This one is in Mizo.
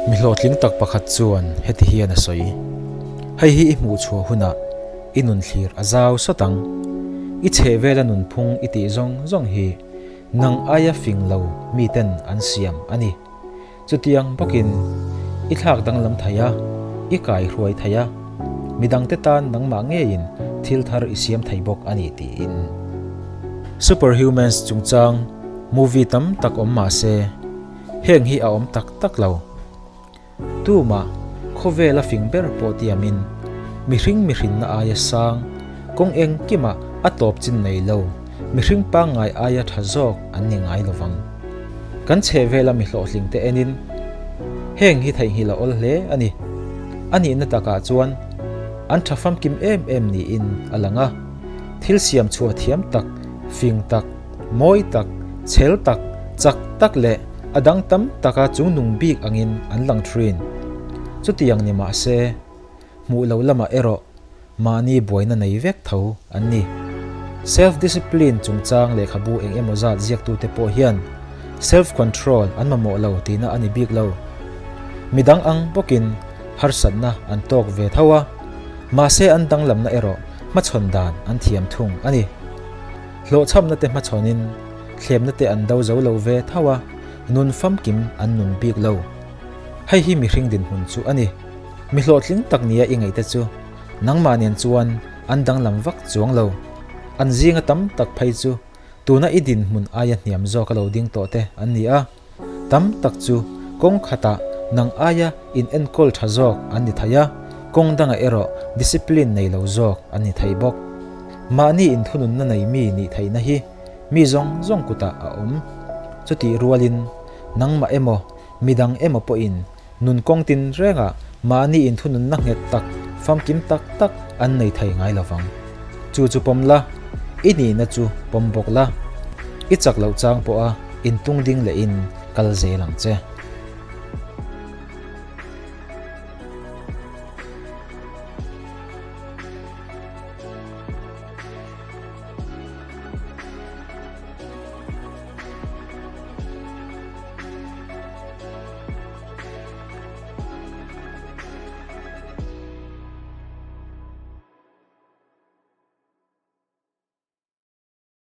Mi hlawhtling tak pakhat chuan heti hian a sawi, Hei hi i hmuh chhuah hunah i nun thlir a zau sawt ang. I chhehvela nunphung i tih zawng zawng hi nang aia fing lo miten an siam a ni. Chutiang bawkin i thlak danglam thei a, i kaihruai thei a, midangte tan nangmah ngeiin thil thar i siam thei bawk a ni tiin. Superhumans chungchang movie tam tak awm mah se, heng hi a awm tak tak lo. Tumah khawvela fing ber pawh tiamin mihring mihrinna aia sang, kawng engkimah a tawp chin nei lo, mihring pangngai aia tha zawk an ni ngai lo vang. Kan chhehvela mi hlawhtling te enin heng hi theihnghilh a awl hle a ni. A nihna takah chuan an tha famkim em em niin a lang a, thil siam chhuah thiam tak, fing tak, mawi tak, chhel tak, chak tak leh a dang tam taka chungnung bik angin an lang thin. Chutiang ni mah se, hmuh lo lamah erawh mahni buaina nei vek tho an ni. Self-discipline chungchang lehkhabu eng emaw zat ziaktute pawh hian self-control an mamawh lo tihna a ni bik lo. Midang ang bawkin harsatna an tawk ve tho a, mahse an danglamna erawh hmachhawn dan an thiam thung a ni. Hlawhchhamna te hmachhawnin thlemna te an do zo lo ve tho a, nun famkim an nun bik lo. Hei hi mihring dinhmun chu a ni. Mi hlawhtling tak nia i ngaihte chu nangmah nen chuan an danglam vak chuang lo. An zinga tam tak phei chu tuna i dinhmun aia hniam zawk a lo ding tawh te an ni a. Tam tak chu kawng khatah nang aia in enkawl tha zawk an ni thei a, kawng dangah erawh discipline nei lo zawk an ni thei bawk. Mahni inthununna nei mi nih theihna hi mi zawng zawng kutah a awm. Chutih rualin nangmah emaw midang emaw pawhin Nun kawng tin rengah mahni inthununna nghet tak, famkim tak tak an nei thei ngai lo vang. Chu chu pawm la, i nihna chu pawm bawk la. I chak loh chang pawha intung ding lehin kal zel ang che.